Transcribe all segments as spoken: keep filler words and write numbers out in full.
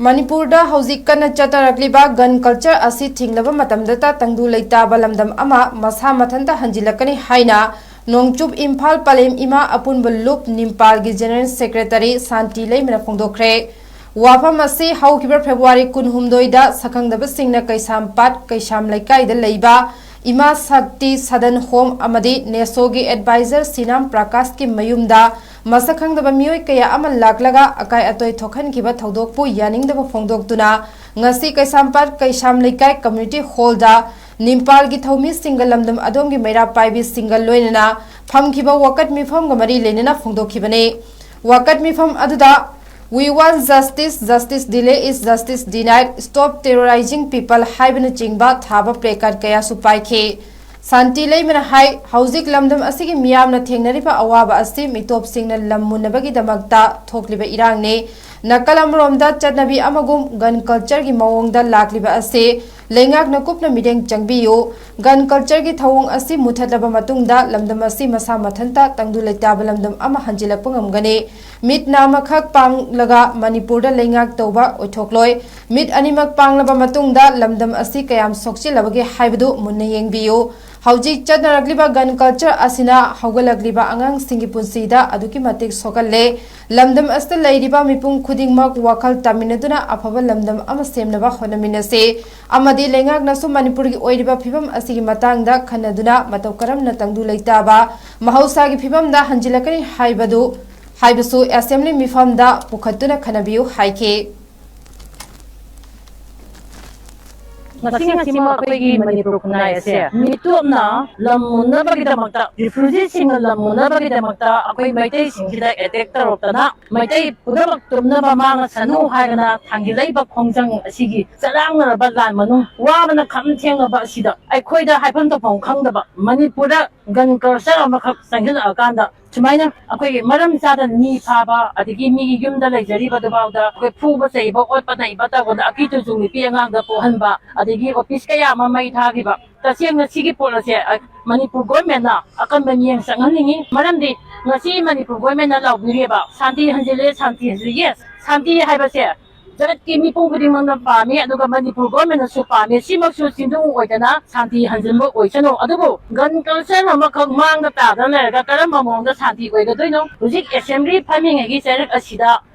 ꯃꯅꯤꯄꯨꯔꯗ ꯍꯧꯖꯤꯛ ꯀꯟꯅ ꯆꯠꯅꯔꯛꯂꯤꯕ gun culture ꯑꯁꯤ ꯊꯤꯡꯂꯕ ꯃꯇꯝꯗꯇ ꯇꯪꯗꯨ ꯂꯩꯇꯥꯕ ꯂꯝꯗꯝ ꯑꯃ ꯃꯁꯥ ꯃꯊꯟꯇ ꯍꯟꯖꯤꯜꯂꯛꯀꯅꯤ ꯍꯥꯏꯅ ꯅꯣꯡꯆꯨꯞ ꯏꯝꯐꯥꯜ ꯄꯂꯦꯝ ꯏꯃꯥ ꯑꯄꯨꯟꯕ ꯂꯨꯞ ꯅꯤꯝꯄꯥꯜꯒꯤ General Secretary ꯁꯥꯟꯇꯤ ꯂꯩꯃꯅ ꯐꯣꯡꯗꯣꯛꯈ꯭ꯔꯦ꯫ ꯋꯥꯐꯝ ꯑꯁꯤ ꯍꯧꯈꯤꯕ ꯐꯦꯕ꯭ꯔꯨꯋꯥꯔꯤ ꯀꯨꯟꯍꯨꯝꯗꯣꯏꯗ ꯁꯛꯈꯪꯗꯕꯁꯤꯡꯅ ꯀꯩꯁꯥꯝꯄꯥꯠ ꯀꯩꯁꯥꯝ ꯂꯩꯀꯥꯏꯗ ꯂꯩꯕ ꯏꯃꯥ ꯁꯛꯇꯤ ꯁꯗꯟ ꯍꯣꯝ ꯑꯃꯗꯤ ꯅꯦꯁꯣꯒꯤ advisor ꯁꯤꯅꯥꯝ ꯄ꯭ꯔꯀꯥꯁꯀꯤ ꯃꯌꯨꯝꯗ ꯃꯁꯛ ꯈꯪꯗꯕ ꯃꯤꯑꯣꯏ ꯀꯌꯥ ꯑꯃ ꯂꯥꯛꯂꯒ ꯑꯀꯥꯏ ꯑꯇꯣꯏ ꯊꯣꯛꯍꯟꯈꯤꯕ ꯊꯧꯗꯣꯛꯄꯨ ꯌꯥꯅꯤꯡꯗꯕ ꯐꯣꯡꯗꯣꯛꯇꯨꯅ ꯉꯁꯤ ꯀꯩꯁꯥꯝꯄꯥꯠ ꯀꯩꯁꯥꯝ ꯂꯩꯀꯥꯏ community hall ꯗ ꯅꯤꯝꯄꯥꯜꯒꯤ ꯊꯧꯃꯤꯁꯤꯡꯒ ꯂꯝꯗꯝ ꯑꯗꯣꯝꯒꯤ ꯃꯩꯔꯥ ꯄꯥꯏꯕꯤꯁꯤꯡꯒ ꯂꯣꯏꯅꯅ ꯐꯝꯈꯤꯕ ꯋꯥꯀꯠ ꯃꯤꯐꯝꯒ ꯃꯔꯤ ꯂꯩꯅꯅ ꯐꯣꯡꯗꯣꯛꯈꯤꯕꯅꯤ꯫ ꯋꯥꯀꯠ ꯃꯤꯐꯝ ꯑꯗꯨꯗ "We want justice, justice delay is justice denied, stop terrorizing people" ꯍꯥꯏꯕꯅꯆꯤꯡꯕ ꯊꯥꯕ placard ꯀꯌꯥꯁꯨ ꯄꯥꯏꯈꯤ꯫ ꯁꯥꯟꯇꯤ ꯂꯩꯃꯅ ꯍꯥꯏ, ꯍꯧꯖꯤꯛ ꯂꯝꯗꯝ ꯑꯁꯤꯒꯤ ꯃꯤꯌꯥꯝꯅ ꯊꯦꯡꯅꯔꯤꯕ ꯑꯋꯥꯕ ꯑꯁꯤ ꯃꯤꯇꯣꯞꯁꯤꯡꯅ ꯂꯝ ꯃꯨꯟꯅꯕꯒꯤꯗꯃꯛꯇ ꯊꯣꯛꯂꯤꯕ ꯏꯔꯥꯡꯅꯤ꯫ ꯅꯥꯀꯜ ꯑꯃꯔꯣꯝꯗ ꯆꯠꯅꯕꯤ ꯑꯃꯒꯨꯝ gun culture ꯒꯤ ꯃꯑꯣꯡꯗ ꯂꯥꯛꯂꯤꯕ ꯑꯁꯤ ꯂꯩꯉꯥꯛꯅ ꯀꯨꯞꯅ ꯃꯤꯠꯌꯦꯡ ꯆꯪꯕꯤꯌꯨ꯫ Gun culture ꯒꯤ ꯊꯧꯑꯣꯡ ꯑꯁꯤ ꯃꯨꯊꯠꯂꯕ ꯃꯇꯨꯡꯗ ꯂꯝꯗꯝ ꯑꯁꯤ ꯃꯁꯥ ꯃꯊꯟꯇ ꯇꯪꯗꯨ ꯂꯩꯇꯥꯕ ꯂꯝꯗꯝ ꯑꯃ ꯍꯟꯖꯤꯜꯂꯛꯄ ꯉꯝꯒꯅꯤ꯫ ꯃꯤꯠ ꯅꯥꯃꯈꯛ ꯄꯥꯡꯂꯒ ꯃꯅꯤꯄꯨꯔꯗ ꯂꯩꯉꯥꯛ ꯇꯧꯕ ꯑꯣꯏꯊꯣꯛꯂꯣꯏ꯫ ꯃꯤꯠ ꯑꯅꯤꯃꯛ ꯄꯥꯡꯂꯕ ꯃꯇꯨꯡꯗ ꯂꯝꯗꯝ ꯑꯁꯤ ꯀꯌꯥꯝ ꯁꯣꯛꯆꯤꯜꯂꯕꯒꯦ ꯍꯥꯏꯕꯗꯨ ꯃꯨꯟꯅ ꯌꯦꯡꯕꯤꯌꯨ꯫ ꯍꯧꯖꯤꯛ ꯆꯠꯅꯔꯛꯂꯤꯕ gun culture ꯑꯁꯤꯅ ꯍꯧꯒꯠꯂꯛꯂꯤꯕ ꯑꯉꯥꯡꯁꯤꯡꯒꯤ ꯄꯨꯟꯁꯤꯗ ꯑꯗꯨꯛꯀꯤ ꯃꯇꯤꯛ ꯁꯣꯛꯍꯜꯂꯦ꯫ ꯂꯝꯗꯝ ꯑꯁꯤꯗ ꯂꯩꯔꯤꯕ ꯃꯤꯄꯨꯝ ꯈꯨꯗꯤꯡꯃꯛ ꯋꯥꯈꯜ ꯇꯥꯃꯤꯟꯅꯗꯨꯅ ꯑꯐꯕ ꯂꯝꯗꯝ ꯑꯃ ꯁꯦꯝꯅꯕ ꯍꯣꯠꯅꯃꯤꯟꯅꯁꯤ ꯑꯃꯗꯤ ꯂꯩꯉꯥꯛꯅꯁꯨ ꯃꯅꯤꯄꯨꯔꯒꯤ ꯑꯣꯏꯔꯤꯕ ꯐꯤꯕꯝ ꯑꯁꯤꯒꯤ ꯃꯇꯥꯡꯗ ꯈꯟꯅꯗꯨꯅ ꯃꯇꯧ ꯀꯔꯝꯅ ꯇꯪꯗꯨ ꯂꯩꯇꯥꯕ ꯃꯍꯧꯁꯥꯒꯤ ꯐꯤꯕꯝꯗ ꯍꯟꯖꯤꯜꯂꯛꯀꯅꯤ ꯍꯥꯏꯕꯗꯨ, ꯍꯥꯏꯕꯁꯨ assembly ꯃꯤꯐꯝꯗ ꯄꯨꯈꯠꯇꯨꯅ ꯈꯟꯅꯕꯤꯌꯨ ꯍꯥꯏꯈꯤ꯫ ꯉꯁꯤ ꯉꯁꯤꯃꯛ ꯑꯩꯈꯣꯏꯒꯤ ꯃꯅꯤꯄꯨꯔ ꯈꯨꯟꯅꯥꯏ ꯑꯁꯦ ꯃꯤꯇꯣꯞꯅ ꯂꯝ ꯃꯨꯟꯅꯕꯒꯤꯗꯃꯛꯇ, ꯔꯤꯐ꯭ꯌꯨꯖꯤꯁꯤꯡꯅ ꯂꯝ ꯃꯨꯟꯅꯕꯒꯤꯗꯃꯛꯇ ꯑꯩꯈꯣꯏ ꯃꯩꯇꯩꯁꯤꯡꯁꯤꯗ ꯑꯦꯇꯦꯛ ꯇꯧꯔꯛꯇꯅ, ꯃꯩꯇꯩ ꯄꯨꯝꯅꯃꯛ ꯇꯨꯝꯅꯕ ꯃꯥꯡꯉꯁꯅꯨ ꯍꯥꯏꯗꯅ ꯊꯥꯡꯒꯤ ꯂꯩꯕꯥꯛ ꯈꯣꯡꯖꯪ ꯑꯁꯤꯒꯤ ꯆꯔꯥꯡꯅꯔꯕ ꯂꯥꯟ ꯃꯅꯨꯡ ꯋꯥꯕꯅ ꯈꯝ ꯊꯦꯡꯉꯕ ꯑꯁꯤꯗ ꯑꯩꯈꯣꯏꯗ ꯍꯥꯏꯐꯝ ꯇꯧꯐꯝ ꯈꯪꯗꯕ ꯃꯅꯤꯄꯨꯔꯗ gun culture ꯑꯃꯈꯛ ꯆꯪꯁꯤꯜꯂꯛꯑꯀꯥꯟꯗ ꯁꯨꯃꯥꯏꯅ ꯑꯩꯈꯣꯏꯒꯤ ꯃꯔꯝ ꯆꯥꯗꯅ ꯃꯤ ꯐꯥꯕ, ꯑꯗꯒꯤ ꯃꯤꯒꯤ ꯌꯨꯝꯗ ꯂꯩꯖꯔꯤꯕꯗꯨꯐꯥꯎꯗ ꯑꯩꯈꯣꯏ ꯐꯨꯕ ꯆꯩꯕ, ꯑꯣꯠꯄ ꯅꯩꯕ ꯇꯧꯕꯗ ꯑꯀꯤ ꯇꯨꯖꯨ ꯅꯨꯄꯤ ꯑꯉꯥꯡꯗ ꯄꯣꯛꯍꯟꯕ, ꯑꯗꯒꯤ office ꯀꯌꯥ ꯑꯃ ꯃꯩ ꯊꯥꯈꯤꯕ, ꯇꯁꯦꯡꯅ ꯁꯤꯒꯤ ꯄꯣꯠ ꯑꯁꯦ, ꯑ, ꯃꯅꯤꯄꯨꯔ government ꯅ ꯑꯀꯟꯕ ꯃꯤꯠꯌꯦꯡ ꯆꯪꯍꯟꯅꯤꯡꯉꯤ꯫ ꯃꯔꯝꯗꯤ ꯉꯁꯤ ꯃꯅꯤꯄꯨꯔ government ꯅ ꯂꯥꯎꯕꯤꯔꯤꯕ "ꯁꯥꯟꯇꯤ ꯍꯟꯖꯤꯜꯂꯦ, ꯁꯥꯟꯇꯤ ꯍꯟꯖꯤꯜꯂꯦ"꯫ Yes, ꯁꯥꯟꯇꯤ ꯍꯥꯏꯕꯁꯦ ꯖꯒꯠꯀꯤ ꯃꯤꯄꯨꯝ ꯈꯨꯗꯤꯡꯃꯛꯅ ꯄꯥꯝꯃꯤ, ꯑꯗꯨꯒ ꯃꯅꯤꯄꯨꯔ ꯒꯣꯔꯃꯦꯟꯅꯁꯨ ꯄꯥꯝꯃꯤ꯫ ꯁꯤꯃꯛꯁꯨ ꯆꯤꯡꯗꯨꯡ ꯑꯣꯏꯗꯅ ꯁꯥꯟꯇꯤ ꯍꯟꯖꯤꯟꯕ ꯑꯣꯏꯁꯅꯨ꯫ ꯑꯗꯨꯕꯨ gun culture ꯑꯃꯈꯛ ꯃꯥꯡꯗ ꯇꯥꯗꯅ ꯂꯩꯔꯒ ꯀꯔꯝꯕ ꯃꯑꯣꯡꯗ ꯁꯥꯟꯇꯤ ꯑꯣꯏꯒꯗꯣꯏꯅꯣ? ꯍꯧꯖꯤꯛ assembly ꯐꯝꯃꯤꯉꯩꯒꯤ ꯆꯩꯔꯛ ꯑꯁꯤꯗ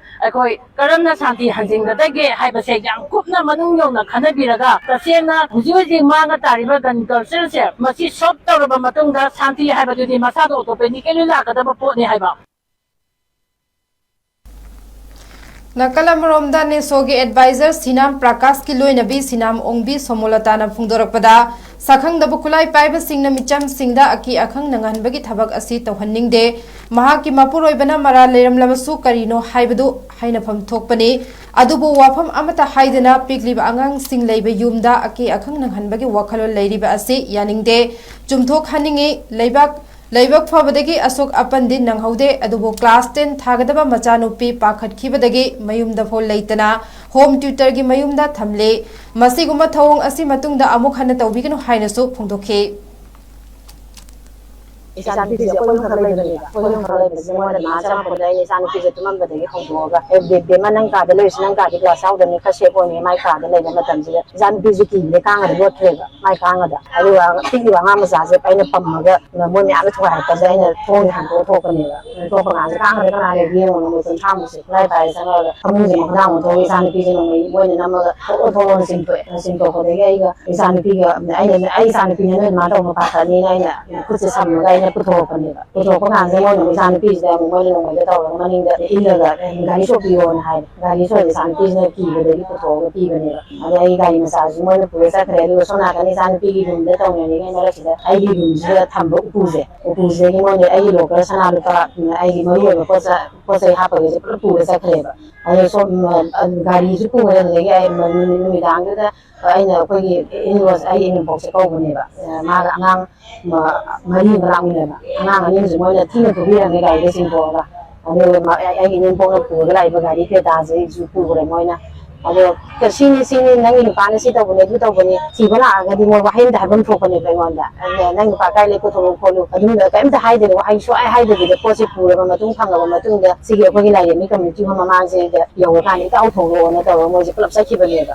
ꯑꯩꯈꯣꯏ ꯀꯔꯝꯅ ꯁꯥꯟꯇꯤ ꯍꯟꯖꯤꯟꯒꯗꯒꯦ ꯍꯥꯏꯕꯁꯦ ꯌꯥꯝ ꯀꯨꯞꯅ ꯃꯅꯨꯡ ꯌꯧꯅ ꯈꯟꯅꯕꯤꯔꯒ, ꯇꯁꯦꯡꯅ ꯍꯧꯖꯤꯛ ꯍꯧꯖꯤꯛ ꯃꯥꯡꯗ ꯇꯥꯔꯤꯕ gun culture ꯁꯦ ꯃꯁꯤ solve ꯇꯧꯔꯕ ꯃꯇꯨꯡꯗ ꯁꯥꯟꯇꯤ ꯍꯥꯏꯕꯗꯨꯗꯤ ꯃꯁꯥꯗ automatically ꯂꯥꯛꯀꯗꯕ ꯄꯣꯠꯅꯤ ꯍꯥꯏꯕ꯫ ꯅꯥꯀꯜ ꯑꯃꯔꯣꯝꯗ, ꯅꯦꯁꯣꯒꯤ advisor ꯁꯤꯅꯥꯝ ꯄ꯭ꯔꯀꯥꯁꯀꯤ ꯂꯣꯏꯅꯕꯤ ꯁꯤꯅꯥꯝ ꯑꯣꯡꯕꯤ ꯁꯣꯃꯣꯂꯇꯥꯅ ꯐꯣꯡꯗꯣꯔꯛꯄꯗ, ꯁꯛꯈꯪꯗꯕ ꯈꯨꯠꯂꯥꯏ ꯄꯥꯏꯕꯁꯤꯡꯅ ꯃꯤꯆꯝꯁꯤꯡꯗ ꯑꯀꯤ ꯑꯈꯪ ꯅꯪꯍꯟꯕꯒꯤ ꯊꯕꯛ ꯑꯁꯤ ꯇꯧꯍꯟꯅꯤꯡꯗꯦ꯫ ꯃꯍꯥꯛꯀꯤ ꯃꯄꯨꯔꯣꯏꯕꯅ ꯃꯔꯥꯜ ꯂꯩꯔꯝꯂꯕꯁꯨ ꯀꯔꯤꯅꯣ ꯍꯥꯏꯕꯗꯨ ꯍꯥꯏꯅꯐꯝ ꯊꯣꯛꯄꯅꯤ꯫ ꯑꯗꯨꯕꯨ ꯋꯥꯐꯝ ꯑꯃꯠꯇ ꯍꯥꯏꯗꯅ ꯄꯤꯛꯂꯤꯕ ꯑꯉꯥꯡꯁꯤꯡ ꯂꯩꯕ ꯌꯨꯝꯗ ꯑꯀꯤ ꯑꯈꯪ ꯅꯪꯍꯟꯕꯒꯤ ꯋꯥꯈꯜꯂꯣꯟ ꯂꯩꯔꯤꯕ ꯑꯁꯤ ꯌꯥꯅꯤꯡꯗꯦ꯫ ꯆꯨꯝꯊꯣꯛꯍꯟꯅꯤꯡꯏ꯫ ꯂꯩꯕꯥꯛ ꯂꯥꯏꯕꯛ ꯐꯕꯗꯒꯤ ꯑꯁꯣꯛ ꯑꯄꯟꯗꯤ ꯅꯪꯍꯧꯗꯦ, ꯑꯗꯨꯕꯨ class ten ꯊꯥꯒꯗꯕ ꯃꯆꯥꯅꯨꯄꯤ ꯄꯥꯈꯠꯈꯤꯕꯗꯒꯤ ꯃꯌꯨꯝꯗꯐꯥꯎ ꯂꯩꯇꯅ home tutorꯒꯤ ꯃꯌꯨꯝꯗ ꯊꯝꯂꯦ꯫ ꯃꯁꯤꯒꯨꯝꯕ ꯊꯧꯑꯣꯡ ꯑꯁꯤ ꯃꯇꯨꯡꯗ ꯑꯃꯨꯛ ꯍꯟꯅ ꯇꯧꯕꯤꯒꯅꯨ ꯍꯥꯏꯅꯁꯨ ꯐꯣꯡꯗꯣꯛꯈꯤ꯫ ꯏꯆꯥꯅꯨꯄꯤꯁꯦ ꯑꯩꯈꯣꯏ ꯑꯍꯨꯝꯈꯛ ꯂꯩꯕꯅꯦꯕ꯫ ꯑꯩꯈꯣꯏ ꯑꯍꯨꯝꯈꯛ ꯂꯩꯕꯁꯤꯗ ꯃꯣꯏꯅ ꯃꯥ ꯆꯪꯉꯛꯄꯗ ꯑꯩꯅ ꯏꯆꯥꯅꯨꯄꯤꯁꯦ ꯇꯨꯝꯃꯝꯕꯗꯒꯤ ꯍꯧꯗꯣꯛꯑꯒ, "ꯑꯦ, ꯕꯦ-, ꯕꯦꯝꯃ, ꯅꯪ ꯀꯥꯗ ꯂꯩꯔꯤꯁꯤ, ꯅꯪ ꯀꯥꯗꯤ class ꯌꯥꯎꯗꯕꯅꯤ, ꯈꯔ safe ꯑꯣꯏꯅꯤ" ꯃꯥꯏ ꯀꯥꯗ ꯂꯩꯕ ꯃꯇꯝꯁꯤꯗ ꯏꯆꯥꯅꯨꯄꯤꯁꯦ ꯀꯤꯕꯗꯩ ꯀꯥꯡꯒꯗ ꯂꯣꯠꯈ꯭ꯔꯦꯕ꯫ ꯃꯥꯏ ꯀꯥꯡꯒꯗ꯫ ꯑꯗꯨꯒ ꯄꯤꯛꯂꯤꯕ ꯑꯉꯥꯡ ꯃꯆꯥꯁꯦ ꯑꯩꯅ ꯄꯝꯃꯒ ꯃꯣꯏ ꯃꯌꯥꯝꯅ ꯊꯨꯒꯥꯏꯔꯛꯄꯁꯦ ꯑꯩꯅ ꯊꯣꯡꯁꯦ ꯍꯥꯡꯗꯣꯛꯑ ꯊꯣꯛꯄꯅꯦꯕ꯫ ꯊꯣꯛꯄ ꯀꯥꯟꯁꯦ ꯀꯥꯡꯒꯗ ꯀꯅꯥ ꯂꯩꯒꯦ ꯌꯦꯡꯉꯣꯅ ꯃꯣꯏ ꯀꯨꯟꯊ꯭ꯔꯥꯃꯨꯛꯁꯦ ꯈꯨꯠꯂꯥꯏ ꯄꯥꯏꯔ ꯆꯪꯉꯛꯑꯒ ꯐꯃꯨꯡꯁꯦ ꯃꯈꯥꯗ ꯑꯃꯨꯛ ꯊꯣꯛꯑꯒ ꯏꯆꯥꯅꯨꯄꯤꯁꯦ ꯅꯣꯡꯃꯩ ꯃꯣꯏꯅ ꯅꯝꯃꯒ ꯊꯣꯛꯑꯣ ꯊꯣꯛꯑꯣꯅ ꯆꯤꯡꯊꯣꯛꯑꯦ꯫ ꯆꯤꯡꯊꯣꯛꯄꯗꯒꯤ ꯑꯩꯒ ꯏꯆꯥꯅꯨꯄꯤꯒ ꯑꯩꯅ, "ꯑꯩ ꯏꯆꯥꯅꯨꯄꯤꯅꯦ, ꯅꯣꯏ ꯑꯗꯨꯃꯥꯏꯅ ꯇꯧꯕ ꯄꯥꯈꯠꯅꯤꯅ" ꯑꯩꯅ ꯈꯨꯠꯁꯦ ꯁꯝꯃꯒ ꯑꯩꯅ ꯄꯨꯊꯣꯔꯛꯄꯅꯦꯕ꯫ ꯄꯨꯊꯣꯔꯛꯄ ꯀꯥꯟꯁꯤꯗ ꯃꯣꯏꯅ ꯑꯃꯨꯛ ꯏꯆꯥꯅꯨꯄꯤꯁꯤꯗ ꯑꯃꯨꯛ ꯃꯣꯏꯅ ꯅꯣꯡꯃꯩꯗ ꯇꯧꯔꯒ ꯃꯅꯤꯡꯗ ꯏꯜꯂꯒ, "ꯒꯥꯔꯤ ꯁꯣꯛꯄꯤꯌꯣꯅ" ꯍꯥꯏꯔꯦ꯫ ꯒꯥꯔꯤ ꯁꯣꯛꯑꯦ, ꯏꯆꯥꯅꯨꯄꯤꯁꯤꯅ ꯀꯤꯕꯗꯒꯤ ꯄꯨꯊꯣꯛꯑꯒ ꯄꯤꯕꯅꯦꯕ꯫ ꯑꯗꯩ ꯑꯩ ꯒꯥꯔꯤ ꯃꯆꯥꯁꯤ ꯃꯣꯏꯅ ꯄꯨꯔ ꯆꯠꯈ꯭ꯔꯦ꯫ ꯑꯗꯨꯒ ꯁꯣꯝ ꯅꯥꯀꯟꯗ ꯏꯆꯥꯅꯨꯄꯤꯒꯤ ꯔꯨꯝꯗ ꯇꯧꯅꯔꯤꯉꯩ ꯃꯔꯛꯁꯤꯗ ꯑꯩꯒꯤ ꯔꯨꯝꯁꯤꯗ ꯊꯝꯕ ꯎꯄꯨꯁꯦ, ꯎꯄꯨꯁꯤꯗꯒꯤ ꯃꯣꯏꯅ ꯑꯩꯒꯤ ꯂꯣꯀꯔ, ꯁꯅꯥ ꯂꯨꯄꯥ, ꯑꯩꯒꯤ ꯃꯔꯨ ꯑꯣꯏꯕ ꯄꯣꯠ ꯆꯩ, ꯄꯣꯠ ꯆꯩ ꯍꯥꯞꯄꯈꯩꯁꯦ ꯄꯨꯂꯞ ꯄꯨꯔ ꯆꯠꯈ꯭ꯔꯦꯕ꯫ ꯑꯗꯩ ꯁꯣꯝ, ꯑ, ꯒꯥꯔꯤꯁꯨ ꯄꯨꯈ꯭ꯔꯦ꯫ ꯑꯗꯨꯗꯒꯤ ꯑꯩ ꯅꯨꯃꯤꯗꯥꯡꯗꯨꯗ ꯑꯩꯅ ꯑꯩꯈꯣꯏꯒꯤ ꯏꯅꯦꯝꯕꯣꯛꯁꯦ, ꯑꯩꯒꯤ ꯏꯅꯦꯝꯕꯣꯛꯁꯦ ꯀꯧꯕꯅꯦꯕ꯫ ꯑ, ꯃꯥꯒ ꯑꯉꯥꯡ ꯃ-, ꯃꯔꯤ ꯑꯃ ꯂꯥꯛꯃꯤꯟꯅꯕ꯫ ꯑꯉꯥꯡ ꯑꯅꯤꯁꯦ ꯃꯣꯏꯅ ꯊꯤꯅ ꯐꯨꯕꯤꯔꯝꯃꯦ ꯒꯥꯔꯤꯗ ꯆꯤꯡꯊꯣꯛꯑꯒ꯫ ꯑꯗꯨꯒ ꯃ-, ꯑꯩ-, ꯑꯩꯒꯤ ꯏꯅꯦꯝꯕꯣꯛꯅ ꯄꯨꯔꯒ ꯂꯥꯛꯏꯕ ꯒꯥꯔꯤ Crettaꯁꯦ ꯑꯩꯁꯨ ꯄꯨꯈ꯭ꯔꯦ ꯃꯣꯏꯅ꯫ ꯑꯗꯣ ꯁꯤꯅꯤ ꯁꯤꯅꯤ, ꯅꯪꯒꯤ ꯅꯨꯄꯥꯅ ꯁꯤ ꯇꯧꯕꯅꯦ, ꯑꯗꯨ ꯇꯧꯕꯅꯦ, ꯊꯤꯕ ꯂꯥꯛꯑꯒꯗꯤ ꯃꯣꯏ ꯋꯥꯍꯩ ꯑꯝꯇ ꯍꯥꯏꯐꯝ ꯊꯣꯛꯄꯅꯦꯕ ꯑꯩꯉꯣꯟꯗ꯫ ꯑꯗꯨꯅ ꯅꯪ ꯅꯨꯄꯥ ꯀꯥꯏ ꯂꯩ, ꯄꯨꯊꯣꯔꯛꯎ ꯈꯣꯠꯂꯨ, ꯑꯗꯨꯝ ꯀꯩꯝꯇ ꯍꯥꯏꯗꯕꯤ, ꯋꯥꯍꯩ ꯁꯨꯡꯍꯥꯏ ꯍꯥꯏꯗꯕꯤꯗ ꯄꯣꯠꯁꯦ ꯄꯨꯔꯕ ꯃꯇꯨꯡ, ꯐꯪꯉꯕ ꯃꯇꯨꯡꯗ ꯁꯤꯒꯤ ꯑꯩꯈꯣꯏꯒꯤ ꯂꯥꯏꯔꯦꯝꯕꯤ ꯀꯝꯃ꯭ꯌꯨꯅꯤꯇꯤ ꯍꯣꯜ ꯃꯃꯥꯡꯁꯤꯗ ꯌꯧꯔꯀꯥꯟꯗ ꯍꯦꯛꯇ ꯄꯨꯊꯣꯔꯛꯑꯣꯅ ꯇꯧꯔꯒ ꯃꯣꯏꯁꯦ ꯄꯨꯂꯞ ꯆꯠꯈꯤꯕꯅꯦꯕ꯫